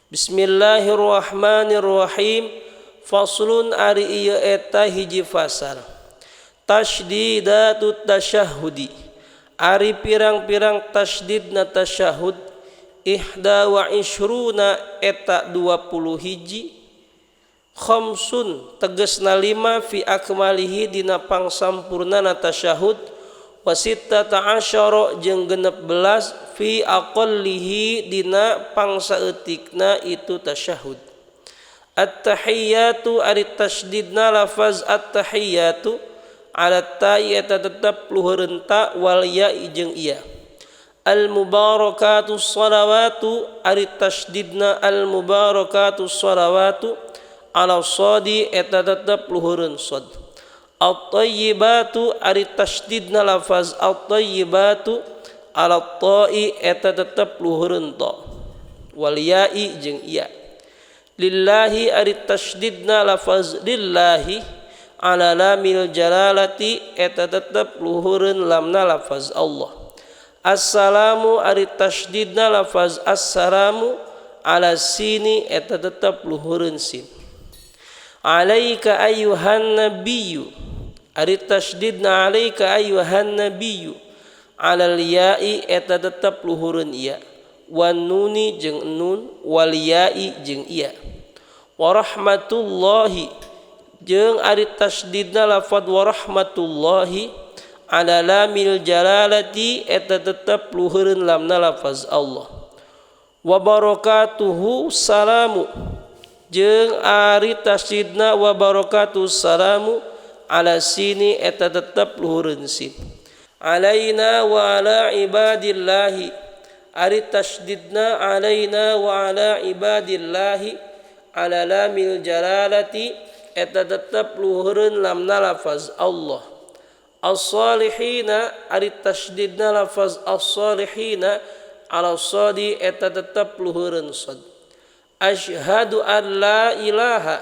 Bismillahirrahmanirrahim. Faslun ari ieu eta hiji fasal. Tasdidatut tasyahudi ari pirang-pirang tasdidna tasyahud ihda wa ishruna eta 20 hiji khamsun tegesna 5 fi akmalihi dina pangsampurnana tasyahud wa sittata asyara jeung 16 fi aqallihi dina pangsaeutikna itu tasyahud. At-tahiyyatu ari tasdidna lafaz at-tahiyyatu ala ta'i eta tetep luhureun ta wal ya'i jeung iya. Al mubarakatu shalawatu ari tasdidna al mubarakatu shalawatu ala shadi eta tetep luhureun shad. At-tayyibatu ari tasdidna lafaz at-tayyibatu ala ta'i eta tetep luhureun ta wal ya'i jeung iya. Lillahi ari tasdidna lafaz lillahi ala lamil jalalati eta tetep luhureun lamna lafaz Allah. Assalamu ari tasdidna lafaz assalamu ala sini eta tetep luhureun sin. Alaika ayyuhan nabiyyu ari tasdidna alaika ayyuhan nabiyyu alal ya'i eta tetep luhureun ya wan nuni jeung nun wal ya'i jeung iya. Wa rahmatullahi jeung ari tasdidna lafaz wa rahmatullahi ala lamil jalalati eta tetep luhureun lamna lafaz Allah. Wa barakatuhu salamu jeung ari tasdidna wa barakatuhu salamu ala sini eta tetep luhureun sin. Alaina wa ala ibadillahi ari tasdidna alaina wa ala ibadillahi ala lamil jalalati eta tetep luhureun lamna lafaz Allah. As-salihina ari tasdidna lafaz as-salihina ala sadi eta tetep luhureun sad. Asyhadu an la ilaha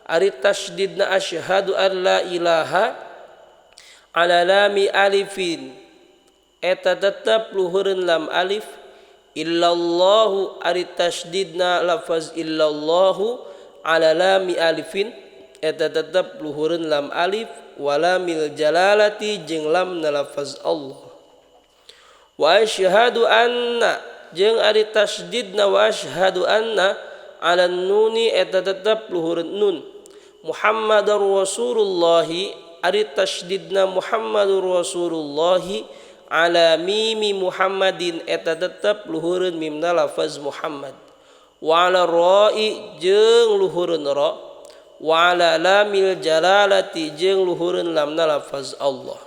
ari tasdidna asyhadu an la ilaha ala lami alifin eta tetep luhureun lam alif. Illallahu ari tasdidna lafaz illallahu ala lami alifin eta tetep luhureun lam alif walamil jalalati jeung lamna lafaz Allah. Wa asyhadu anna jeung ari tasdidna wa asyhadu anna ala nuni eta tetep luhureun nun. Muhammadar Rasulullah ari tasdidna Muhammadur Rasulullah ala mimi Muhammadin eta tetep luhureun mimna lafaz Muhammad. Wa ala ra'i jeung luhureun ra wa ala lamil jalalati jeung luhureun lamna lafaz Allah.